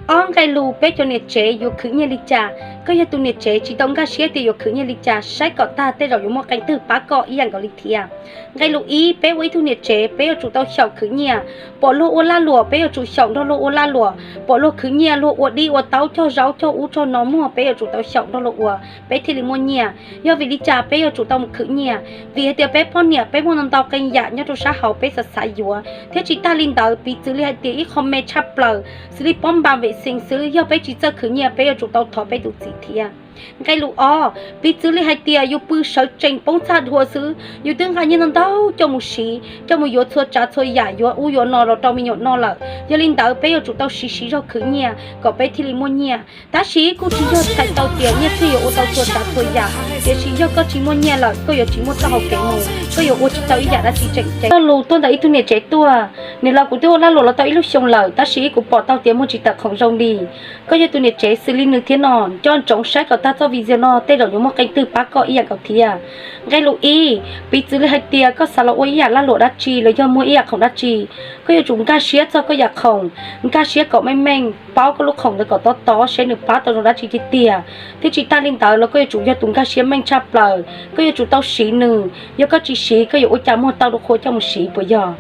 Ob nqe lus peb cov niam tsev yuav khwv nyiaj li cas? Koj yog tus niam tsev tsis tau nkag siab tias yuav khwv nyiaj li cas, saib kom tag tej zaum yuav muaj qee twg pab koj ib yam nkaus li thiab. Nqe lus ib, peb ua ib tug niam tsev peb yuav tsum tau xyaum khwv nyiaj. Pom luag ua laj luam peb yuav tsum xyaum nrog luag ua laj luam, pom luag khwv nyiaj luag ua dib ua taub cog zaub cog ub cog no muag peb yuav tsum tau xyaum nrog luag ua, peb thiaj li muaj nyiaj. Yog vim li cas peb yuav tsum tau mus khwv nyiaj? Vim hais tias peb poj niam peb muaj ntau ntau qee yam nyob rau sab hauv peb xav xav yuav, thiab tsis tag li ntawd piv txwv li hais tias ib qho me tshaj plaws xws li pob npas vem xees xwb, yog peb tsis txawj khwv nyiaj peb yuav tsum tau thov peb tus txiv thiab. Nqe lus ob, piv txwv li hais tias yus pw sawv tsees poob txaj dhua xwb, yus twb nqa nyiaj ntau ntau coj mus siv, coj mus yuav txhua tsav txhua yam, yuav ub yuav no los rau me nyuam noj lawm. Yog li ntawd peb yuav tsum tau siv siv zog khwv nyiaj kom peb thiaj li muaj nyiaj. Tab sis kuj tsis yog txhais tau tias nyiaj txiag yuav ua tau txhua tsav txhua yam, tiam sis yog koj tsis muaj nyiaj lawm koj yuav tsis muaj txoj hau kev mus, koj yuav ua tsis tau ib yam dab tsi tseem ceeb. Txoj lus tuaj ntawm ib tug niam tsev tuaj, niam laus, kuv twb ua laj luam los tau ib lub xyoo lawm tab sis kuv pom tau tias muag tsis tawm khoom zoo li. Koj yog tus niam tsev xws li nws thiab no, nco ntsoov saib kom tag txoj video no tej zaum yuav muaj qee twg pab koj ib yam nkaus thiab. Nqe lus ib, piv txwv li hais tias koj xav los ua ib yam laj luam dab tsi los yog muag ib yam khoom dab tsi, koj yuav tsum nkag siab txog koj yam khoom, nkag siab kom meej meej, paub koj lub khoom ntawd kom tob tob seb nws pab tau zoo dab tsi tiag tiag. Thiab tsis tag li ntawd los koj yuav tsum yog tus nkag siab meej tshaj plaws, koj yuav tsum tau siv nws, yog koj tsis siv koj yuav ua cas muag tau tus qhua coj mus siv puas yog?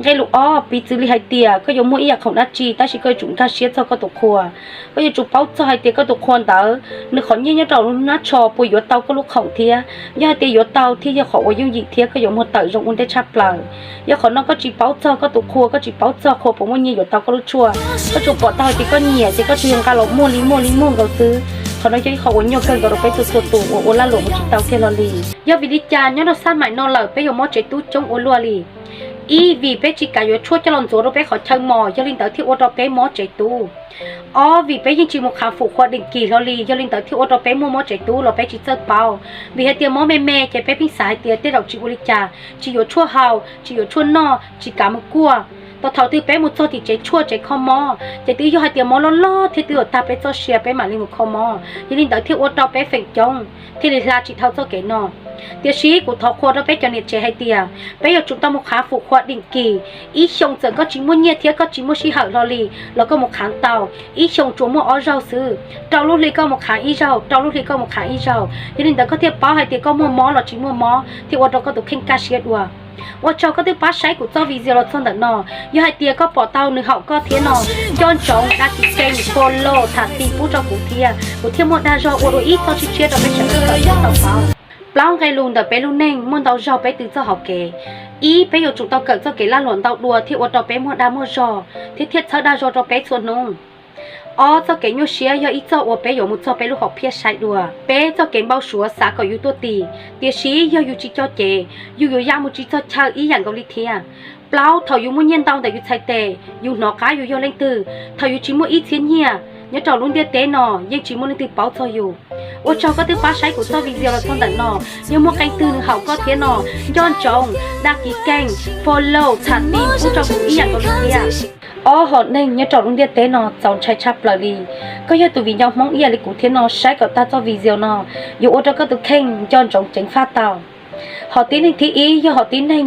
Nqe lus ob, piv txwv li hais tias koj yuav muag ib yam khoom dab tsi tab sis koj yuav tsum nkag siab txog koj tus qhua. Koj yuav tsum paub txog hais tias koj tus qhua ntawd nws qhov nyiaj nyob rau hauv nab tsho puas yuav tau koj lub khoom thiab. Yog hais tias yuav tau thiab yog qhov uas yooj yim thiab koj yuav muag tawm zoo ua ntej tshaj plaws. Yog qhov no koj tsis paub txog koj tus qhua, koj tsis paub txog qhua puas muaj nyiaj yuav tau koj lub tshuaj, koj tsuas pom tau hais tias koj nyiam ces koj tsuas yog nqa los muag li muag li muag nkaus xwb. Qhov no yog ib qho uas nyuaj kawg nkaus rau peb txhua txhua tus uas ua laj luam mus tsis tau kiag hlo li. Yog vim li cas nyob rau xab maim no lawm peb yuav mob tsev tub coob ua luaj li? Ib, vim peb tsis kam yuav tshuaj coj los ntxuav rau peb qhov chaw mos, yog li ntawd thiaj ua rau peb mob tsev tub. Ob, vim peb yeej tsis mus khám phủ khoa định kỳ hlo li, yog li ntawd thiaj ua rau peb muaj mob tsev tub los peb tsis txawj paub. Vim hais tias mob me me ces peb pheej xav hais tias tej zaum tsis ua li cas, tsis yuav tshuaj haus, tsis yuav tshuaj noj, tsis kav mus kuaj. Tau thaum twg peb mus txog tim tsev tshuaj tsev kho mob ces twb yog hais tias mob loj loj thiab twb yuav tag peb txoj sia peb mam li mus kho mob, yog li ntawd thiaj ua rau peb feem coob thiaj li hla tsis dhau txoj kev no. Tiam sis kuv thov qhuas rau peb cov niam tsev hais tias peb yuav tsum tau mus khám phủ khoa định kỳ. Ib xyoos txawm koj tsis muaj nyiaj thiab koj tsis muaj sij hawm hlo li los koj mus khám tau. Ib xyoos tsuas muaj ob zaug xwb, rau lub hli koj mus khám ib zaug, rau lub hli koj mus khám ib zaug, yog li ntawd koj thiaj paub hais tias koj muaj mob los tsis muaj mob thiaj ua rau koj tus kheej kaj siab dua. Ua tsaug koj twb pab saib kuv txoj video los txog ntawm no. Yog hais tias koj pom tau nws haum koj thiab no, nco ntsoov đăng ký kênh, follow, tham ti pub rau kuv thiab, kuv thiaj muaj dag zog ua dua ib txoj tshiab tshiab rau peb sawv daws tau paub. Plaub nqe lus ntawm peb lub neej muaj ntau zaug peb twv txoj hauv kev. Ib, peb yuav tsum tau kawm txoj kev lag luam ntau dua thiaj ua rau peb muaj dag muaj zog thiab thiaj txhawb dag zog rau peb txhua hnub. Ob, txoj kev nyuaj siab yog ib txoj uas peb yuav mus txog peb lub hom phiaj sai dua. Peb txoj kev npau suav xav kom yus tuaj tim, tiam sis yog yus tsis cog ces yus yuav ya mus tsis txog chaw ib yam nkaus li thiab. Plaub, thaum yus muaj nyiaj ntau ntawm yus txhais tes, yus hnov qab yus yog leej twg. Thaum yus tsis muaj ib txhiab nyiaj, nyob rau lub ntiaj teb no yeej tsis muaj leej twg paub txog yus. Ua tsaug koj twb pab saib kuv txoj video los txog ntawm no. Yog muaj qee twg nws haum koj thiab no, nco ntsoov đăng ký kênh, follow, tham ti pub rau kuv ib yam nkaus li thiab. Ob, hom neeg nyob rau lub ntiaj teb no txaus ntshai tshaj plaws li. Koj yog tus viv ncaus Hmoob ib yam li kuv thiab no saib kom tag txoj video no, yuav ua rau koj tus kheej nco ntsoov ceev faj tau. Hom tib neeg thib ib yog hom tib neeg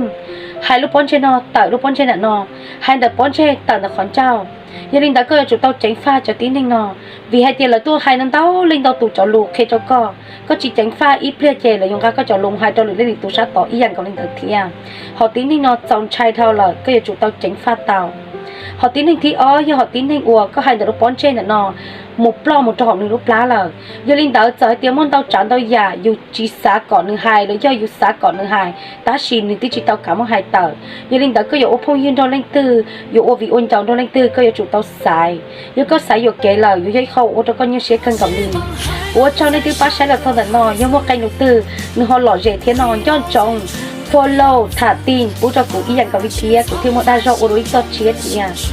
hais lub pob ntseg no tawm lub pob ntseg ntawm no, hais ntawm pob ntseg tawm ntawm qhov ncauj. Yog li ntawd koj yuav tsum tau ceev faj cov tib neeg no, vim hais tias lawv tuaj hais ntau ntau leej ntau tus cov lus qhia rau koj, koj tsis ceev faj ib pliag ces lawv yuav nqa koj cov lus hais rau lwm leej lwm tus sab tod ib yam nkaus li ntawd thiab. Hom tib neeg no txaus ntshai dhau lawm, koj yuav tsum tau ceev faj tau. Hom tib neeg thib ob yog hom tib neeg uas koj hais ntawm lub pob ntseg ntawm no mus ploj mus rau hauv nws lub plab lawm. Yog li ntawd txawm hais tias muaj ntau tsav ntau yam yus tsis xav kom nws hais los yog yus xav kom nws hais, tab sis nws twb tsis tau kam muab hais tawm. Yog li ntawd koj yuav ua phooj ywg nrog leej twg, yuav ua viv ua ncaus nrog leej twg koj yuav tsum tau xaiv. Yog koj xaiv yuam kev lawm yuav yog ib qho uas ua rau koj nyuaj siab kawg nkaus li. Kuv ua tsaug nej twb pab saib los txog ntawm no, yog muaj qee lus twg nws ho lom zem thiab no nco ntsoov follow, tham ti pub rau kuv ib yam nkaus li thiab, kuv thiaj muaj dag zog ua dua ib txoj tshiab thiab.